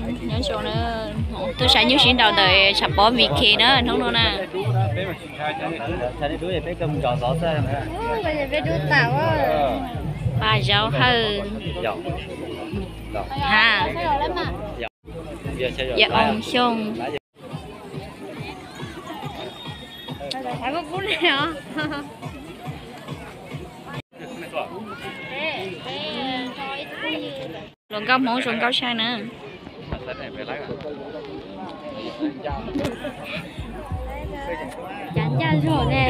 Nyob zoo na, tuaj saib nyuj sib nraus ntawm tshav pob Vim Khe na hnub no na. Paj Zaub Hawj, ha, Yaj Oo Xyooj. Hluas nkauj Hmoob zoo nkauj tshaj na. Cav ncaj zog ne.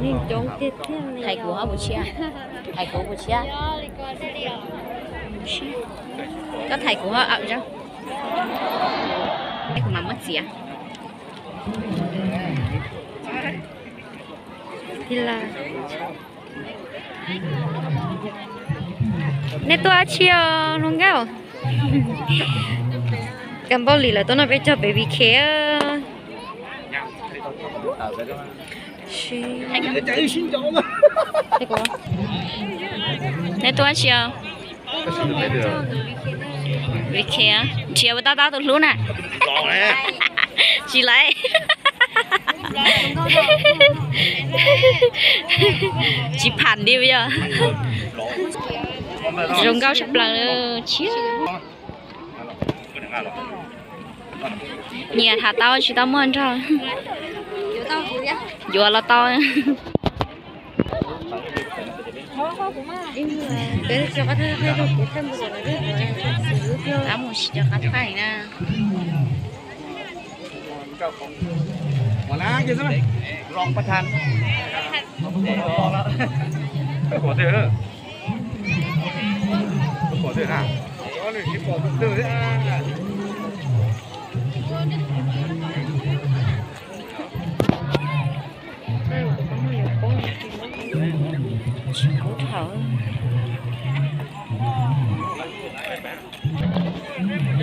Neeg coob tiag tiag li. Thaiv kuv ho mus tshiab. Thaiv kuv mus tshiab. Koj thaiv kuv ho awm zog. Kuv mam muab txiav. Tig lawm. Nej tuaj dab tsi os hluas nkauj? Kab npauj li lawv tuaj noj peb caug pem Vim Khe. Nej tuaj dab tsi os? Vim Khe, nrhiav ua tab tab tus hlub na. Tsis laiv. Tsis pham li yog. Zoo nkauj tshaj plaws li. Nyias tham tau tsis tau muaj nrog. Yuav los tau. Tab mus tsis cov qab thaij na.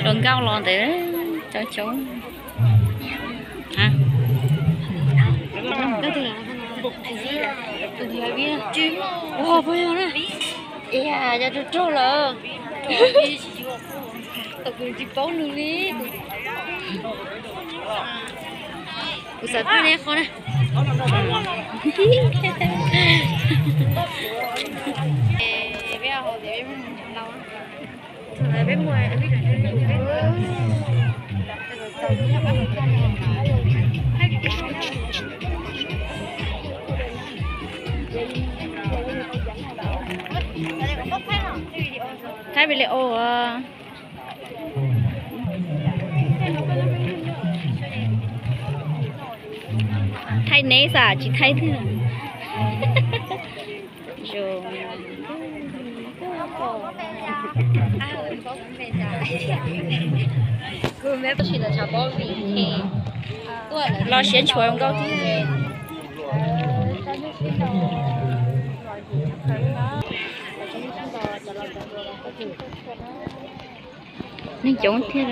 Hluas nkauj los ntawd cov coob. Yog rug rug lawm. Kuv tsis paub nws li. Kuv xav pab neb qhov na. Thaij video. Thaij neb xav tsis thaij thiab. Zoo. Los siab ntshuav nkauj thiab. Neeg coob thiab.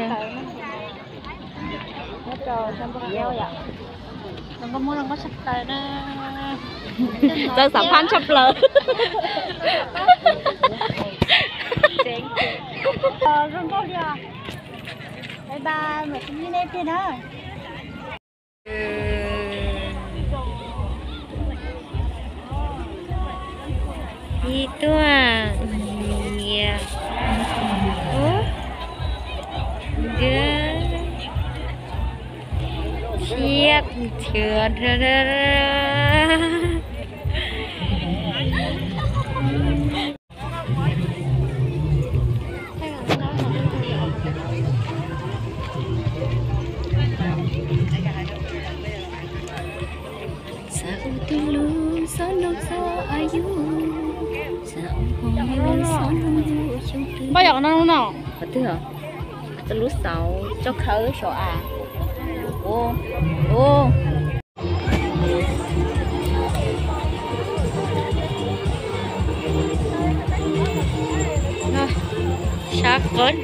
Txawj xav phaj tshaj plaws. Zoo nkauj li os. Bye bye, mam sib ntsib nej tiag na. Ib tuaj nyias ub nkawd thiab. Xav ua tus hlub xov noog xov a yus, xav ua hauv xov noog yus xyoo twg. Npaj yom no no. Qhov twg os? Tus hlub xauv tso khawb saum av. Ua, ua. Sab qab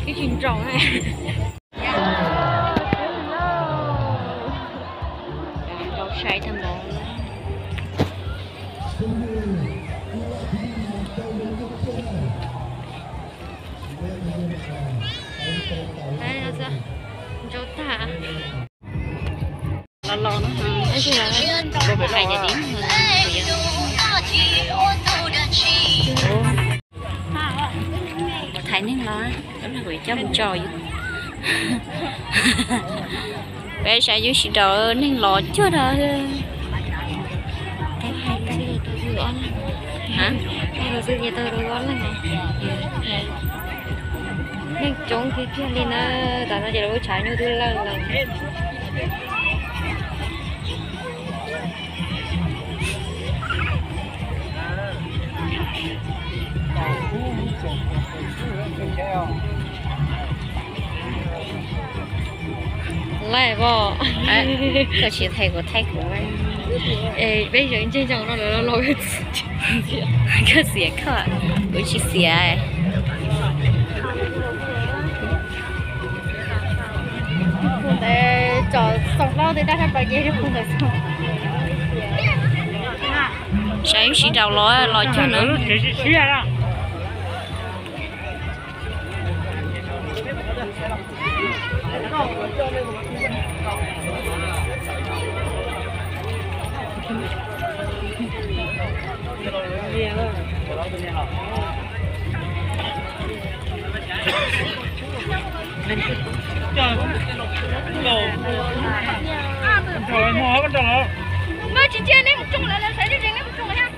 ib tsis nraus na. Nraus sai tag npaum. Hais tias tib, thaiv neeg los, coj mus tso yus. Peb saib yus sib nraus neeg los cuag no. Neeg coob tiag tiag li na, tam no ces lawv tshav nyuj twb lawj lawm. Laij os, koj tsis thaij kuv thaij kuv. Peb zeem ntsej zeeg no lawv los, koj xiam koj, kuv tsis xiam. Ntawd tsom xoom plaub tej dab sab plaws ces pug ntawd xwb. Saib wb sib nraus los, los cuag no. Tsis ntsia nej mus tsoo lawv, lawv xav ntsia nej mus tsoo thiab.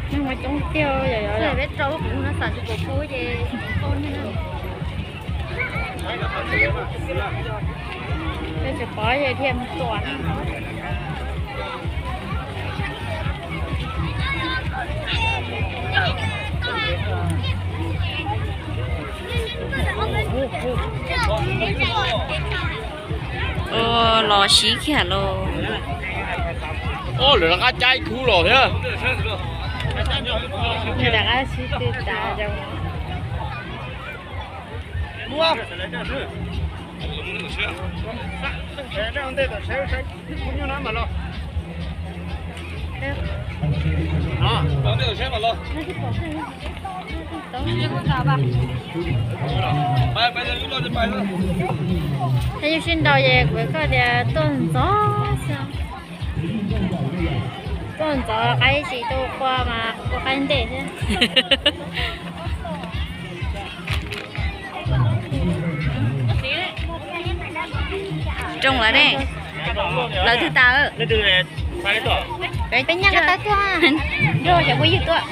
Neeg mas coob tiag, yog peb rau kuv no xav tsis pom kuv ces tsis tau ne. Peb tsis pom ces dhia mus tuam. Los sib kiag los. Lawv rov qab caij khub los thiab. Rov qab sib tw tas. Yus sib nraus ces kuv koj tias tuaj ntxov xwb. Tuaj ntxov qaib tsis tuaj qua mas qua qaib ntej thiab. Rooj lawm ne, lawv twb tas. Peb nyob ko taw tuaj, nrog cov phooj ywg tuaj.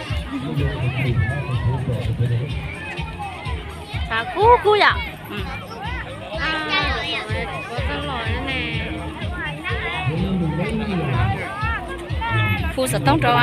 Kub kub yom. Hu xov tooj rau.